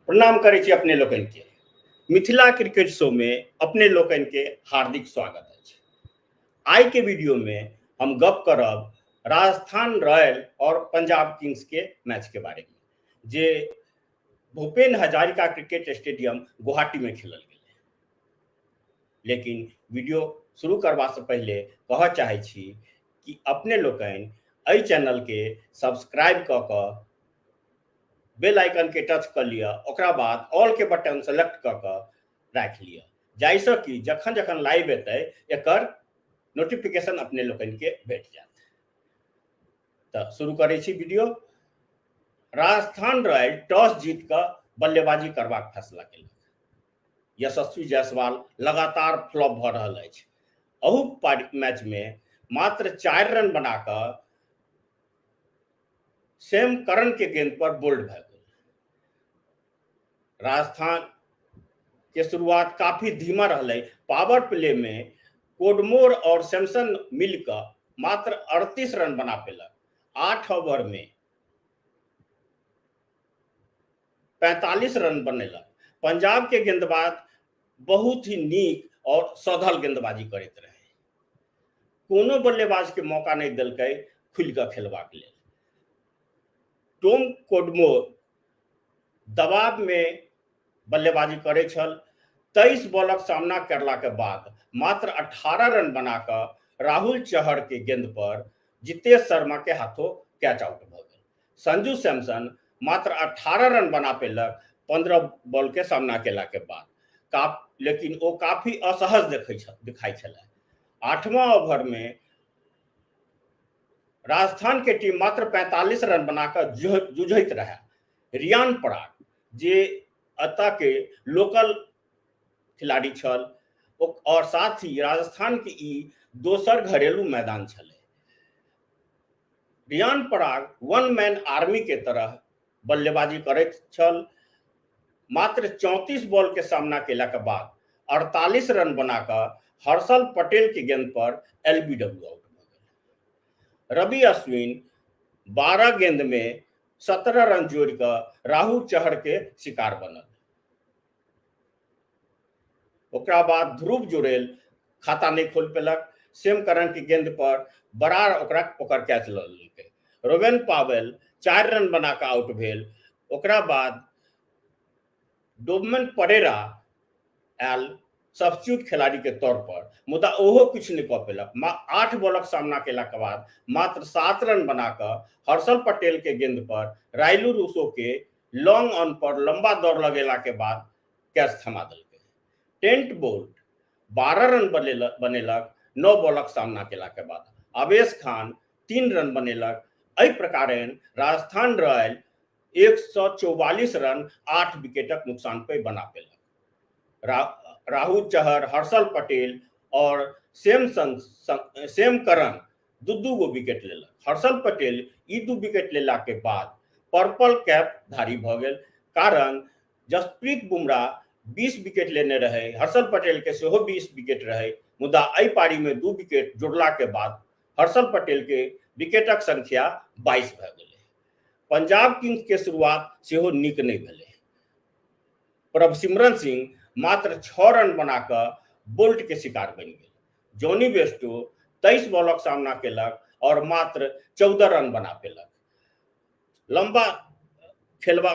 प्रणाम करै छी अपने लोकनि के। मिथिला क्रिकेट शो में अपने लोकनि के हार्दिक स्वागत अछि। आइ के वीडियो में हम गप करब राजस्थान रॉयल और पंजाब किंग्स के मैच के बारे में, जे भूपेन हजारिका क्रिकेट स्टेडियम गुवाहाटी में खेलल गेलै। लेकिन वीडियो शुरू करबा से पहले कह चाहै छी कि अपने लोकनि एहि चैनल के सब्सक्राइब कऽ कऽ बेल आइकन के टच कऽ लिअ, ओकरा बाद ऑल के बटन सेलेक्ट कऽ कऽ राखि लिअ, जाहिसँ कि जखन जखन लाइव एतै एकर नोटिफिकेशन अपने लोकनि के भेट जायत। तऽ शुरू करै छी वीडियो। राजस्थान रॉयल टॉस जीत कऽ बल्लेबाजी करबाक फैसला केलक। यशस्वी जायसवाल लगातार फ्लॉप भऽ रहल अछि। अहू मैच में मात्र 4 रन बना कऽ सैम करन के गेंद पर बोल्ड भऽ गेल। राजस्थान के शुरुआत काफी धीमा रहलै। पावर प्ले में कोडमोर और सैमसन मिलकर मात्र 38 रन बना पेलक। 8 ओवर में 45 रन बनेलक। पंजाब के गेंदबाज बहुत ही नीक और सधल गेंदबाजी करैत रहे, कोनो बल्लेबाज के मौका नहीं देलकै खुलि कऽ खेलबाक लेल। टॉम कोडमोर दबाव में बल्लेबाजी करै छल। 23 बॉलक सामना करला के बाद मात्र 18 रन बना कऽ राहुल चहर के गेंद पर जितेश शर्मा के हाथों कैच आउट भऽ गेल। संजू सैमसन मात्र 18 रन बना पेलक 15 बॉल के सामना केला के बाद, लेकिन ओ काफी असहज दिखाई छलै। 8वां ओवर में राजस्थान के टीम मात्र 45 रन बनाकर जूझैत रहे। रियान पराग जे एतऽ के लोकल खिलाड़ी छल और साथ ही राजस्थान के ई दोसर घरेलू मैदान छलै। रियान पराग वन मैन आर्मी के तरह बल्लेबाजी करैत छल। मात्र 34 बॉल के सामना केला के बाद 48 रन बनाकर हर्षल पटेल के गेंद पर एलबीडब्ल्यू आउट भऽ गेल। रवि अश्विन 12 गेंद में 17 रन जोड़ कऽ राहुल चहर के शिकार बनल। ओकरा बाद ध्रुव जुड़ेल खाता नहीं खोल पेलक। सेम करन के गेंद पर बरार ओकरा ओकर कैच लऽ लेलकै। रोवेन पावेल 4 रन बना कऽ आउट भेल। ओकरा बाद डोबमन परेरा आयल सब्स्टिट्यूट खिलाड़ी के तौर पर, मुदा ओहो किछु नहि कऽ पेलक। 8 बॉलक सामना केलाक बाद मात्र 7 रन बना कऽ हर्षल पटेल के गेंद पर रायलू रूसो के लॉन्ग ऑन पर लंबा दौड़ लगेला के बाद कैच थमा देलकै। टेंट बोल्ट 12 रन बनेलक 9 बॉलक सामना केला के बाद। आवेश खान 3 रन बनेलक। एहि प्रकारेण राजस्थान रॉयल 144 रन 8 विकेटक नुकसान पे बना पेलक। राहुल चहर, हर्षल पटेल और सेम करन 2-2 गो विकेट लेलक। हर्षल पटेल ई 2 विकेट लेला के बाद पर्पल कैप धारी भऽ गेल, कारण जसप्रीत बुमराह 20 विकेट लेने रहे, हर्षल पटेल के सेहो 20 विकेट रहे, मुदा एहि पारी में 2 विकेट जुड़ला के बाद हर्षल पटेल के विकेटक संख्या 22 भऽ गेलै। पंजाब किंग्स के शुरुआत सेहो नीक नहि भेलै। प्रभसिमरन सिंह मात्र 6 रन बना कऽ बोल्ट के शिकार बनि गेल। जॉनी बेस्टो 23 बॉलक सामना केलक और मात्र 14 रन बना पेलक। लंबा खेलबा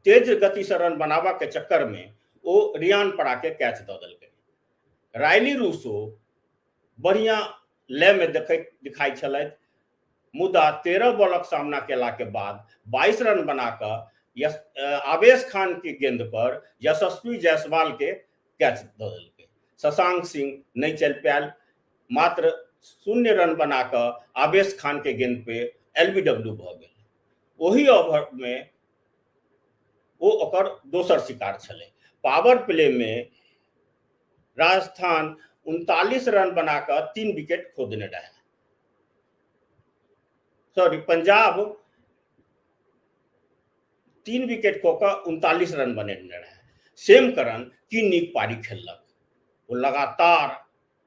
तेज गति से रन बनाबा के चक्कर में ओ रियान परा के कैच दऽ देलकै। रायली रूसो बढ़िया लय में दिखाई छलथि, मुदा 13 बॉलक सामना केला के बाद 22 रन बना कऽ आवेश खान के गेंद पर यशस्वी जायसवाल के कैच दऽ देलकै। शशांक सिंह नहीं चलि पायल, मात्र 0 रन बना कऽ आवेश खान के गेंद पे एलबीडब्ल्यू भऽ गेल। ओही ओवर में ओ ओकर दोसर शिकार छलै। पावर प्ले में राजस्थान 39 रन बना कऽ 3 विकेट खो देने रहे। सॉरी, पंजाब 3 विकेट खो कऽ 39 रन बनेने रहे। सेम करन की नीक पारी खेललक। ओ लगातार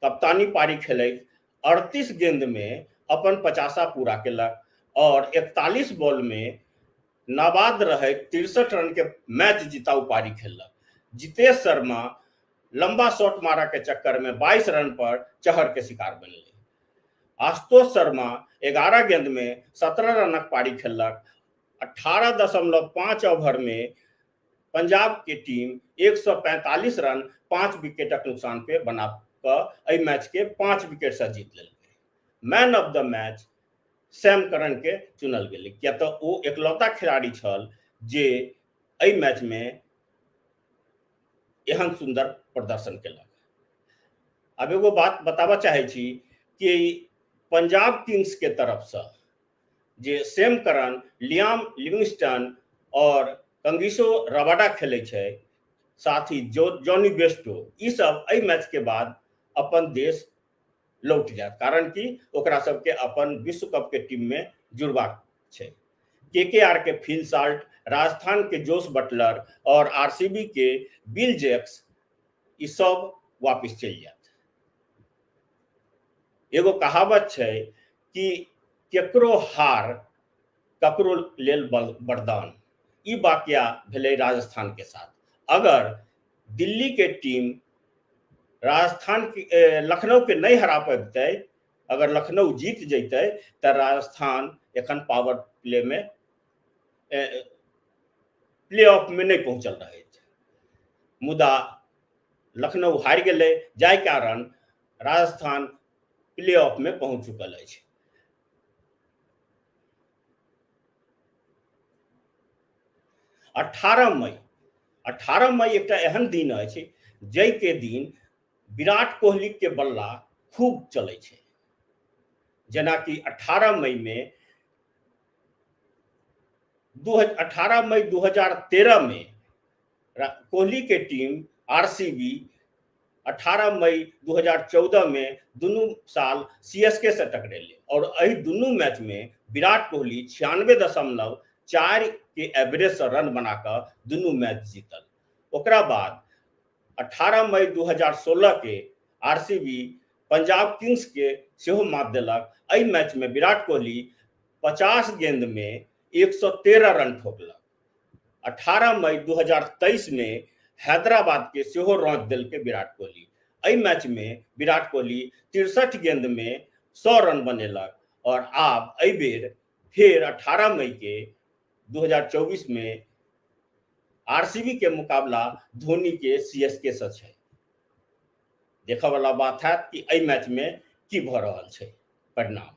कप्तानी पारी खेलैत 38 गेंद में अपन 50 पूरा केलक और 41 बॉल में नाबाद रहैत 63 रन के मैच जिताऊ पारी खेललक। जितेश शर्मा लंबा शॉट मारऽ के चक्कर में 22 रन पर चहर के शिकार बनलै। आशुतोष शर्मा 11 गेंद में 17 रनक पारी खेललक। 18.5 ओवर में पंजाब के टीम 145 रन 5 विकेटक नुकसान पे बना कऽ एहि मैच के 5 विकेट से जीत लेलकै। Man of the match Sam Curran के चुनल गेलै, किया तऽ ओ एकलौता खिलाड़ी छल जे एहि मैच में एहन सुंदर प्रदर्शन केलक। आब एगो बात बताबऽ चाहै छी कि पंजाब किंग्स के तरफसँ जे सैम करन, लियाम लिविंगस्टन और कंगिसो रबाडा खेलै छै, साथ ही जॉनी बेस्टो, ई सब एहि मैच के बाद अपन देश लौट जायत, कारण कि ओकरा सबके अपन विश्व कप के टीम में जुड़बाक छै। केकेआर के फिल साल्ट, राजस्थान के जोस बटलर और आरसीबी के बिल जैक्स, ई सब वापिस चलि जायत। एगो कहावत छै कि केकरो हार ककरो लेल वरदान। ई वाकया भेलै राजस्थान के साथ। अगर दिल्ली के टीम राजस्थान के लखनऊ के नहीं हरा पबितै, अगर लखनऊ जीत जैतै तऽ राजस्थान एखन पावर प्ले में प्ले ऑफ में नहीं पहुंचल रहैत। मुदा लखनऊ हारि गेलै, जाहि कारण राजस्थान प्ले ऑफ में पहुंच चुकल अछि। 18 मई एकटा एहन दिन अछि जाहिके दिन विराट कोहली के बल्ला खूब चलै छै। जेनाकि 18 मई में 18 मई 2013 में कोहली के टीम आरसीबी 18 मई 2014 में दुनू साल सीएसके से टकरेले और एहि दुनू मैच में विराट कोहली 96.4 के एवरेज से रन बनाकर दुनू मैच जीतल। ओकरा बाद 18 मई 2016 के आरसीबी पंजाब किंग्स के सेहो मात देलक। एहि मैच में विराट कोहली 50 गेंद में 113 रन ठोकलक। 18 मई 2023 में हैदराबाद के सेहो रौंद देलकै विराट कोहली। एहि मैच में विराट कोहली 63 गेंद में 100 रन बनेलक और आब एहि बेर फेर 18 मई के 2024 में आरसीबी के मुकाबला धोनी के सीएसके से छै। देखऽ वाला बात हैत कि एहि मैच में की भऽ रहल छै परिणाम।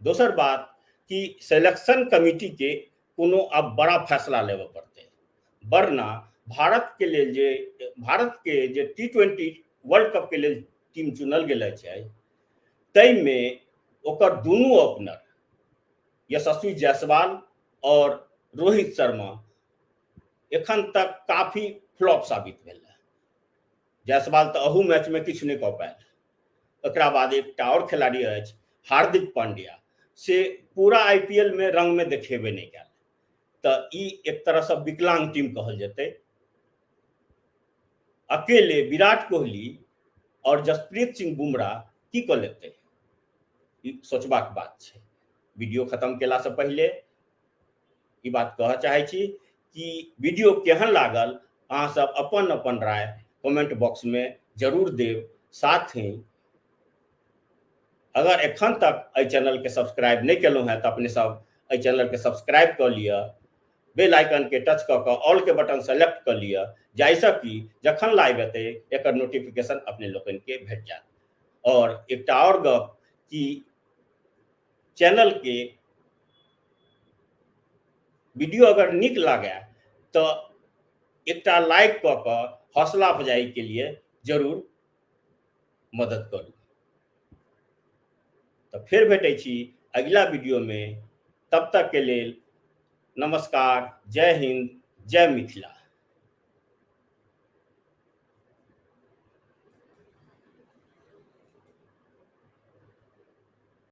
दोसर बात कि सिलेक्शन कमिटी के कोनो आब बड़ा फैसला लेबऽ पड़तै, वरना भारत के लेल जे भारत के जे टी20 वर्ल्ड कप के लेल टीम चुनल गेल छै ताहिमे ओकर दुनू ओपनर यशस्वी जायसवाल और रोहित शर्मा एखन तक काफी फ्लॉप साबित भेल। जायसवाल तऽ अहू मैच में किछु नहि कऽ पायल। एकरा बाद एकटा और खिलाड़ी अछि हार्दिक पांड्या, से पूरा आईपीएल में रंग में देखेबे नहि कयल, तऽ ई एक तरह से विकलांग टीम कहल जेतै। अकेले विराट कोहली और जसप्रीत सिंह बुमराह की कऽ लेतै, ई सोचबाक बात छै। वीडियो खत्म केला से पहिले ई बात कहऽ चाहै छी कि वीडियो केहन लागल अहाँ सब अपन अपन राय कमेंट बॉक्स में जरूर देब। साथ ही अगर एखन तक एहि चैनल के सब्सक्राइब नहीं केलहुँ हैं तो अपने सब एहि चैनल के सब्सक्राइब कऽ लिअ, बेल आइकन के टच कऽ कऽ ऑल के बटन सेलेक्ट कऽ लिअ, जाहिसँ कि जखन लाइव एतै एकर नोटिफिकेशन अपने लोकनि के भेट जायत। और एकटा और गप कि चैनल के वीडियो अगर नीक लागे तो एकटा लाइक कऽ कऽ हौसला अफजाई के लिए जरूर मदद करू। तो फिर भेटै छी अगिला वीडियो में, तब तक के लेल नमस्कार, जय हिंद, जय मिथिला।